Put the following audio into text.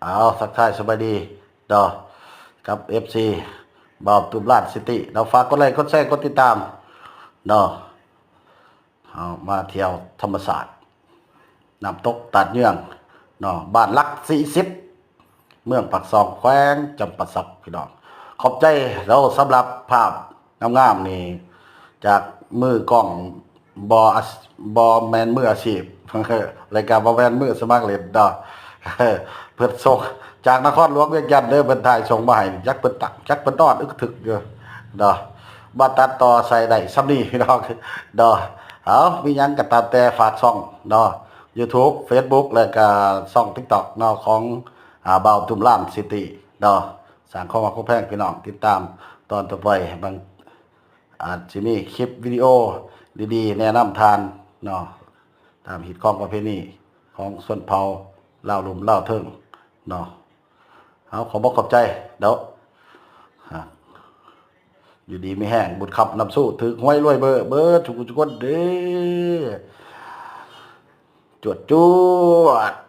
ເອົາ ທັກທາຍສະບາຍດີເນາະ ກັບເອັຟຊີບ່າວຕຸ້ມລ້ານຊິຕິເນາະ. ຝາກກົດໄລ ກົດແຊ ກົດຕິດຕາມເນາະ. ເຮົາມາທ່ຽວທຳມະຊາດ ນ້ຳຕົກຕາດເຍືອງເນາະ ບ້ານຫຼັກສີ່ສິບ ເມືອງປາກຊ່ອງ ແຂວງຈຳປາສັກ ພີ່ນ້ອງ. ຂອບໃຈເນາະ ສຳລັບພາບງາມໆນີ້ ຈາກມືກ້ອງບໍ່ອາ ບໍ່ແມ່ນມືອາຊີບ ແລະກະບໍ່ແມ່ນມືສະໝັກຫຼິ້ນເນາະ. ເພິ່ນສົ່ງຈາກນະຄອນຫຼວງວຽງຈັນເດີ ເພິ່ນຖ່າຍສົ່ງມາໃຫ້ ຈັກເພິ່ນຕັກ ຈັກເພິ່ນນອນອຶກທຶກຢູ່ເນາະ. ມາຕັດຕໍ່ໃສ່ໄດ້ສ່ຳນີ້ ພີ່ນ້ອງເນາະ. ເອົາ ມີຫຍັງກະຕາມແຕ່ ຝາກຊ່ອງເນາະ ຢູທູບ ເຟສບຸກ ແລະກະຊ່ອງຕິກຕັອກເນາະ ຂອງ ອາ ບ່າວຕຸ້ມລ້ານຊິຕິເນາະ. ສ້າງຄວາມຮັກຄວາມແພງ ພີ່ນ້ອງ ຕິດຕາມຕອນຕໍ່ໄປ ບາງ ອາດຊິມີຄລິບວິດີໂອດີໆ ແນະນຳທ່ານເນາະ ຕາມຮີດຄອງປະເພນີຂອງຊົນເຜົ່າລາວລຸ່ມລາວເທິງເນາະ. ເອົາ ຂອບອົກຂອບໃຈເນາະ ຢູ່ດີມີແຮງ ບຸນຄຳນຳໂຊກ ຖືກຫວຍລວຍເບີ ເບີດທຸກຜູ້ທຸກຄົນເດີ. ຈວດຈວດ.